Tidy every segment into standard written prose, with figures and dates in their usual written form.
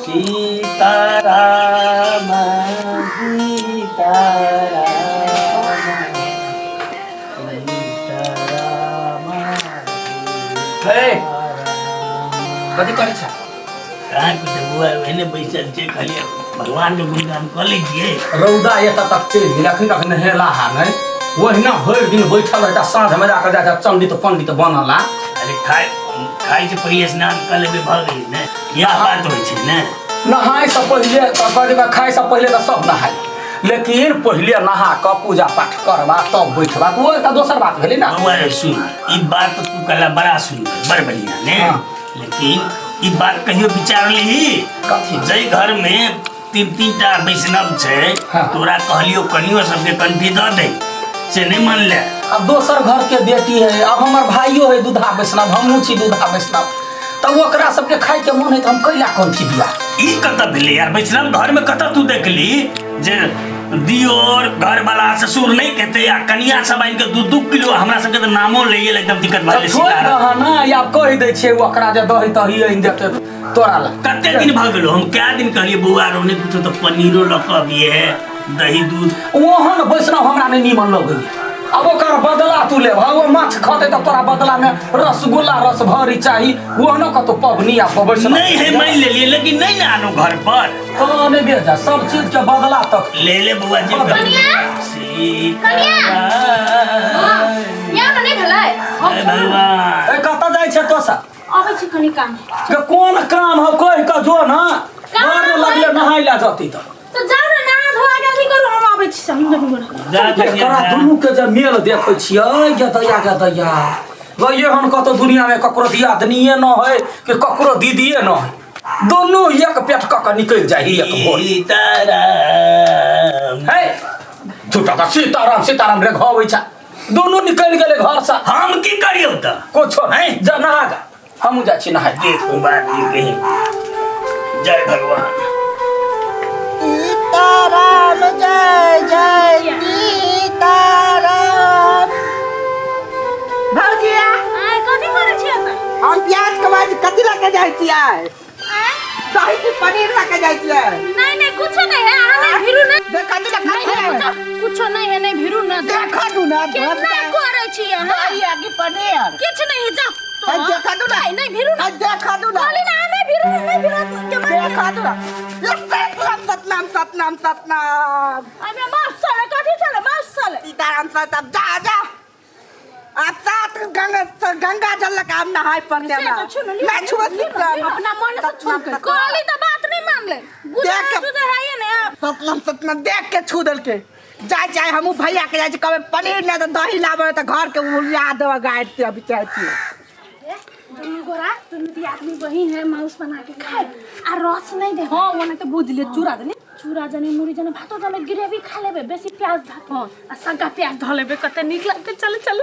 सीताराम सीताराम सीताराम। हे, कथी करै छ? कहाँ कुछ बुआ, एहने बैसल छै, खाली भगवान के गुणगान कऽ लै छियै। रौदा एतऽ तक चलि गेल, अखन तक नहेला हा नहि। ओहिना भरि दिन बैठल रहता, साँझमे जाकऽ जा कऽ चण्डित पंडित बनला। अरे, खाइ खाइ से पहिले स्नान कऽ लेबै, भऽ गेलै ने। इएह बात होइ छै ने। नहाय से पहिले तऽ कहै छै, खाय से पहिले तऽ सब नहाय, लेकिन पहिले नहा कऽ पूजा पाठ करबा तब बैठबा, ओ एकटा दोसर बात भेलै ने। बौआ रे, सुन, ई बात तऽ तू कहला बड़ा सुन्दर, बड़ बढ़िया ने। लेकिन ई बात कहियो विचारलिही? कथी? जाहि घर में तीन तीन टा वैष्णव छै, तोरा कहलियो कनियो सबके कंठी दऽ दे, से नहि मानले। अब दोसर घर के बेटी है, अब हमर भाइयो है दूधा वैष्णव, हमहूँ छी दूधा वैष्णव, तऽ ओकरा सबके खाय के मन है तऽ हम कैला कंठी दिया? ई कतऽ भेलै यार? वैष्णव घर में कतऽ तू देखली जे दियोर घरवाला ससुर नहि खेतै आ कनिया सब आनि कऽ 2-2 किलो? हमरा सबके तऽ नामो लैए लए एकदम दिक्कत भऽ तऽ गेलै। छोड़ि सीताराम। दह ने, या कहि दै छियै ओकरा जे दही तही आनि देतै तोरा लए। कते दिन भऽ गेलो, हम कए दिन कहलियै बौआ रो, नहि कुछो तऽ पनीरो लऽ कऽ अबिहे, दही दूध। ओहन वैष्णव हमरा नहि नीमन लगैए। अब ओकर बदला तू लेब? ओ माछ खतै तऽ तोरा बदला में रसगुल्ला रस भरी चाही। ओहनो कतौ पबनी आ वैष्णव? नहि है, मान लेलियै, लेकिन नहि ने आनो घर पर। हाँ, नहि बेजा, सब चीज के बदला तक ले ले बौआ जी। कनिया! सीताराम। या ने भेलै हम। हे भगवान। ए, कतऽ जाइ छै तो सब? अबै छी, कनि काम। के कोन काम हो? कहि कऽ जो ना। काम घर में लगले नहाय ला जती तऽ। तऽ जाउ ने, नहा धोआ के अथी करू, हम अबै छी हम दुनू गोरा। जा कनिया, एकरा जा। दुनू के जे मेल देखै छियै, गे दैया गे दैया गो, एहन कतौ दुनिया में ककरो दियादनिये न है कि ककरो दीदिये न है। दुनू एक पेट कऽ कऽ निकलि जाइ एक भोर। सीताराम। है झूठा का सीताराम सीताराम रे घबै छै। दुनू निकलि गेलै घरसँ। हम की करियौ तऽ? कुछो नहीं, जा नहा गा, हमहूँ जाइ छी नहाय। देखू बात की कही। जय भगवान। सीताराम जय जय सीताराम। भौजिया। आइ कथी करै छी एतऽ? हम प्याज कमाइ छी। कथी लऽ के जाइ छियै? आँय? दही की पनीर लऽ के जाइ छियै? नहीं नहीं, कुछो नहीं है, अहाँ नहीं भिरू ना। देख, कथी लऽ नहीं है, के? कुछो नहीं है, नहीं भिरू ना। देखा दू ना। केना करै छी अहाँ? दही आ की पनीर? किछु नहीं है, जाओ। आ, देखा दू ना। नहीं नहीं, भिरू ना। आ, देखा दू ना। कहली ना, अहाँ नहीं भिरू ना, नहीं भिरू के मार। देखा दू ना। ये सतनाम सतनाम सतनाम सतनाम। अबे मास चले, कथी चले, मास चले। सीताराम सतनाम। जा जा, आप साथ गंगा गंगा जल लगा हम नहाय पड़ते। से तो छू ना, लियो, मैं छुआ। लियो, लियो, अपना मन से छू के कहली तो बात नहीं मान ले। बुझा देख के- सुझा है ये ने आप। सतनाम सतनाम। देख के छू दल के जाय जाय। हमहूँ भैया के जाइ छी, कहबै पनीर नहि तऽ दही लाबै तऽ घर के उलिया देबै गाड़ि से। अभी चाहै छियै। दुनू गोरा, दुनू दियादनी बहिन है, मांस बना के खाए आ रस नहीं दे। हाँ, ओना तऽ बुझ ले, चूड़ा देने। चूड़ा जने, मुड़ी जने, भातो जने, ग्रेवी खा लेबे, बेसी प्याज धऽ के। आ सग्गा प्याज धऽ लेबे, कते नीक लगतै। चल चल।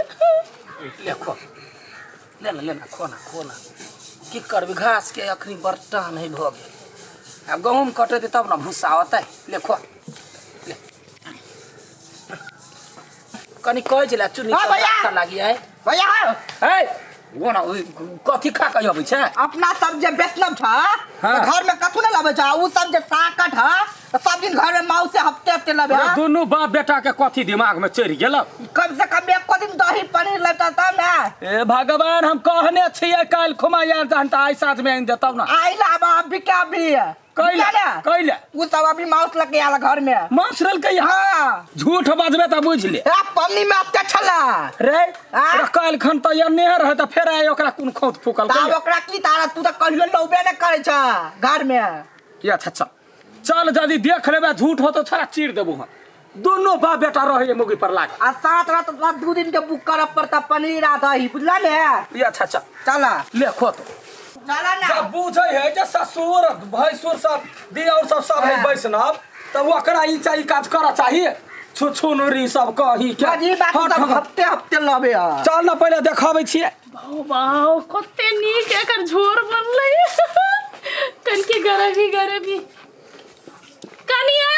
ले खो, ले ना, ले ना, खो ना, खो ना। की करबी, घास के अखनी बड़ टान है भऽ गेल। आब गहूँम कटेतै तब ने भूसा अतै। ले खो, ले। कनि कहै छलै चुन्नी। हाँ, भैया। लागी है। भैया हौ। है वो ना, ओइ कथी खा के अबै छै? अपना सब जे वैष्णव छ, तऽ घर में कथू नहीं लबै छ। उ सब जे साकट ह तऽ सब दिन घर में माउस से हफ्ते हफ्ते लबै अरे ह। दुनू बाप बेटा के कथी दिमाग में चढ़ि गेल? कम से कम एको दिन दही पनीर लेता तब ने। ए भगवान, हम कहने छियै काल्हि खुमा यार, जहन तऽ आइ साँझ में आनि देतौ ना। आई लाबा अभी के अभी। कैला? ने? कैला? उ सब अभी माउस लगे आयल घर में। मांस लेलकै यहाँ? हाँ। झूठ बजबे तऽ बुझि ले। ए, पन्नी में अते छला। रे। आँ? ओकरा काल्हि खन तऽ एन्ने रहै, तऽ फेर आइ ओकरा कोन खौत फूकल? तब ओकरा की तारा? तू तऽ कहियो लौबे ने करै छ घर में। अच्छा, चल चल, यदि देख लेबै झूठ हो तो छोरा चीर देबो हम। दोनों बाप बेटा रहे मुगी पर लाग। आ सात रात बाद 2 दिन के बुक करब पड़ता पनीर आ दही, बुझला ने? ये अच्छा, चल। चल। ले खो तो। चल ना। जब बुझै है जे ससुर भैंसुर सब दियौर सब सब है वैष्णव, तऽ ओकरा ई चाही काज करऽ चाही। छुछुनरी सब कही के। जी बात। हट, सब हट। हफ्ते हफ्ते लबे ह। चल ने, पहिले देखाबै छियै। वाह, कते नीक एकर झोर बनलै, कनके गरबी गरबी। कनिया,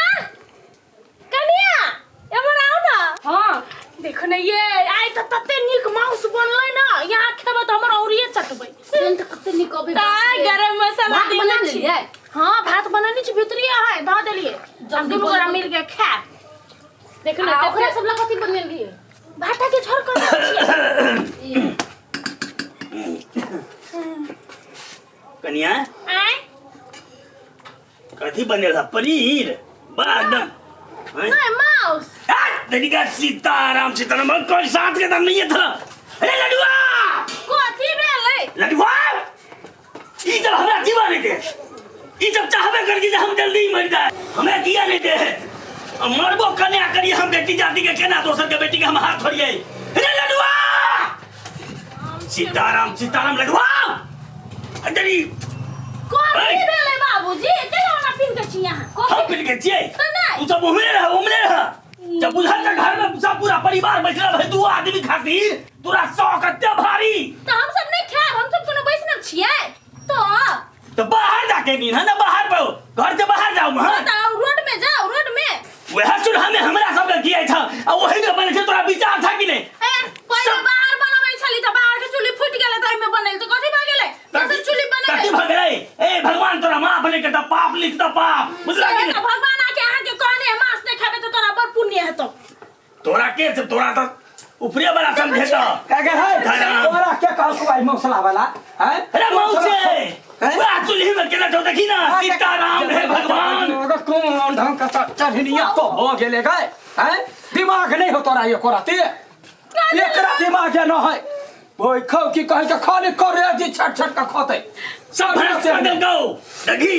कनिया, एम्हर आउ ना। हाँ। देखो ने ये, आइ तऽ तते नीक माउस बनलै ना, यहाँ खेबै तऽ हमर औरिये चटबै। सेंट कते नीक अबै। तऽ गरम मसाला भात बना देने छी। लेलियै? हाँ भात बनेने छी भीतरी है धऽ देलिए जब दुनू गोरा मिल के खा देख ना आ ओकरा कते सब ला कथी बनेलिए भाटा के झोर कर देने छियै। कनिया आँय कथी बनेल है पनीर बा एकदम हैं? नहीं माउस आ, तनिका सीताराम सीताराम कोई साथ के दम नहीं है थला अरे लडुआ कथी भेलै लडुआ ई जब हमरा जीवा नहीं दे ई जब चाहबे कर कि जे हम जल्दी ही मर जाए हमरा जिया नहीं दे और मरबो कन्या करिए हम बेटी जाति के केना दोसर के बेटी के हम हाथ छोड़िए अरे लडुआ सीताराम सीताराम लडुआ अरे कथी भेलै बाबूजी केना ओना पीन के छी अहाँ हम कथी पिन के छियै तऽ नहि। तू सब उमरे रह उमरे रह जब बुझल त घर में सब पूरा परिवार बैठल रहे दू आदमी खातिर तोरा शौक एते भारी तऽ हम सब नहि खायब हम सब कोनो वैष्णव छियै तऽ तो बाहर जाके नींद है ना बाहर पर घर से बाहर जाओ हां तऽ रोड में जाओ रोड में वह चूल्हा में हमरा सब के किया था आ वही में बने छे तोरा विचार था कि नहीं ए पहिले बाहर बनबै छली तऽ बाहर के चूल्ही फूटि गेलै तऽ एहिमे बनैल तऽ कथी भऽ गेलै दोसर चूल्ही कथी बनेबै भऽ गेलै ए भगवान तोरा माफ नहीं करता पाप लिखता पाप बुझला कि से नहीं तऽ भगवान आके अहाँके कहने है मांस नहि खेबै तऽ तोरा बड़ पुण्य हेतौ तोरा के से तोरा तो ऊपरे वाला समझे तो क्या क्या है तोरा के कहलको आई मौसला वाला हैं अरे मौसे हैं? वह चूल्ही में केना छौ देखी ना सीताराम हे भगवान अगर कोन ढंग का चढ़निया तो हो गेले गए हैं दिमाग नहीं हो तोरा ये कोराते एकरा दिमाग न है ओइ खौ की कहे के खाली करे जी छट छट का खोते सब भ्रष्ट कर देलकौ देखी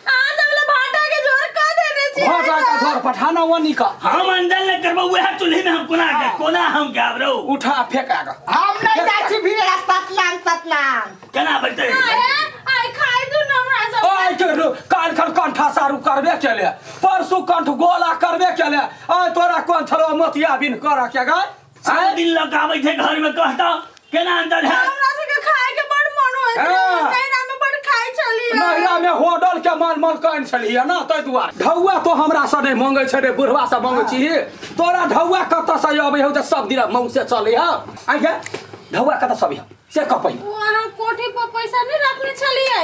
अहाँ सब ला भाटा के झोर कऽ देने छी भाटा का झोर पठाना वनी का हम अंदर न करबो वह चूल्ही में हम कोना के कोना हम गाब रहो उठा फेंका का हम नहीं जाइ छी भीड़ सतनाम सतनाम केना बैठे आइ खाइ दू न हमरा सब आइ के काल खन कंठा सारू करबे केले परसू कंठ गोला करबे केले आइ तोरा कोन छलो मोतिया बिन कर के गाय सब दिन लग आबै छै घर में कहता केना अंदर है हमरा सबके खाय के बड़ मन होइत रहे हाँ। नैहरा में बड़ खाइ छलियै नैहरा में होटल के माल माल कन छलियै ना ताहि दुआरे ढौआ तो हमरा से नहि मंगै छै रे बुढ़वा से मंगै छी तोरा ढौआ कतऽ से अबै हौ जे सब दिन मौसे चलै हौ आइ गे ढौआ कतऽ से अबै हौ से कह पहिले ओ अहाँ कोठी पर पैसा नहि रखने छलियै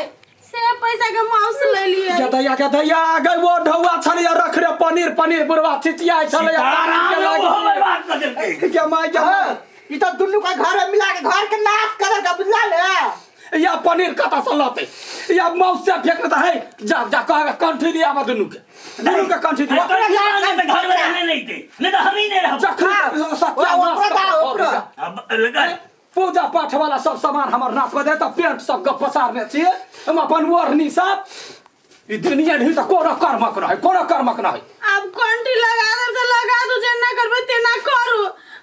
से पैसा के मांस ले लियै गदैया गदैया गै वो ढौआ छलियै रख रे पनीर पनीर बुढ़वा चिचियाइ छलै सीताराम ओहो बर्बाद कऽ देलकै गे माय गे माय। ई तो दुनू का घर में मिला के घर के नाश कर के बुझला ले या पनीर कतऽ से लतै या मौसे फेंक तऽ है जा जा कह कंठी दिया आबऽ दुनू के दुनू के कंठी दिया अरे कंठी मांगे तऽ घर में रहने नहीं दे नहीं तऽ हम ही नहीं रहब चक्री ओकरो दा, ओकरो। अब लगा पूजा पाठ वाला सब सामान हमर नाश कऽ दे तऽ पेंट सब के पसारने छियै हम अपन ओढ़नी सब ई दुनिया नहीं तऽ कोनो कर्मक रहै कोनो कर्मक नहि आब कंटी लगा दे तऽ लगा दू जेना करबै तेना करू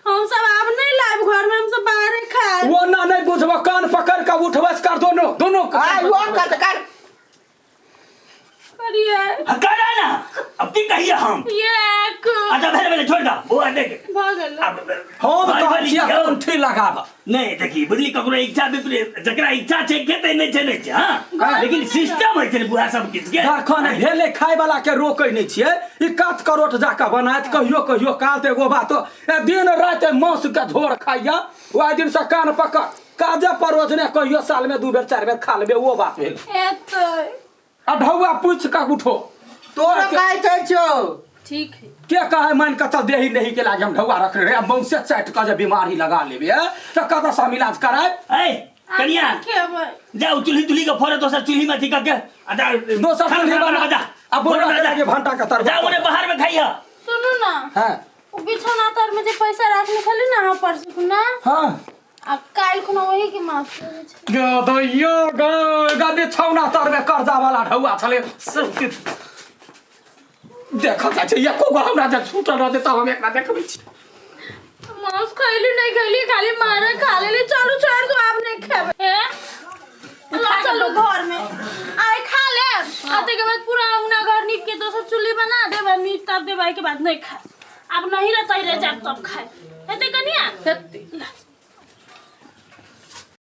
हम सब आब नहीं लाइब घर में हम सब बाहरे खाए वो ना नहीं बुझबो कान पकड़ के उठबस कर दोनों दोनों के हां वो कर कर करिए हाँ, करा ना अब की कहिए हम एक अच्छा भेले भेले छोड़ दा बौआ देख भऽ गेल अब हम भाई कहै बलि छियै यौ। कंठी लगाब नहीं देखी बुझली ककरो इच्छा विपरीत जकरा इच्छा छै खेतै नहि छै नहि छै हाँ लेकिन सिस्टम होइ छै ने बुआ सब किछु के जखन भेलै खाय वाला के रोकै नहि छियै ई कत करोट जाके बनायत कहियो कहियो काल तऽ एगो बात ए दिन राति मांस के झोर खाइया ओहि दिन से कान पकड़ काजे परोजने कहियो साल में दू बेर चारि बेर खा लेबे ओ बात भेल एतै आ ढौआ पूछ कऽ उठो तोरा कहै छै छौ ठीक है के कहे मान कऽ चल देही नहीं के लागे हम ढौआ रखने रहे मौसे चाटि कऽ जे बीमारी लगा लेबे तऽ कतऽ से हम इलाज करायब ऐ कनिया खेबै जाउ चूल्ही तुल्ही के फोड़े दोसर चूल्ही में अथी कऽ के आ जा दोसर खाना चूल्ही बना बना जा आ बुढ़वा के लागे भंटा के तरवा जा ओने बाहर में खाइह सुनू ना हाँ ओ बिछौना तर में जे पैसा राखने छली ना अहाँ परसू ना हाँ आ काल्हि खुना वही के माफ करै छै गदैया ग गदे छौना तरमे कर्जा वाला ढौआ छलै सब देखल जाइ छै एको गो हमरा जे छूटल रहतै तब हम एकरा देखबै छी मांस खैली नहीं खैली खाली मारे खा लेली चलू छोड़ दो आप नहीं खेबे हैं ला चलू घर में आइ खा ले आ के बाद पूरा अंगना घर नीप के दोसर चुल्ही बना देब आ नीप ताप देब के बाद नहीं खाए अब नहीं रहते रह जाब तब खाए हेतै कनिया हेतै ला।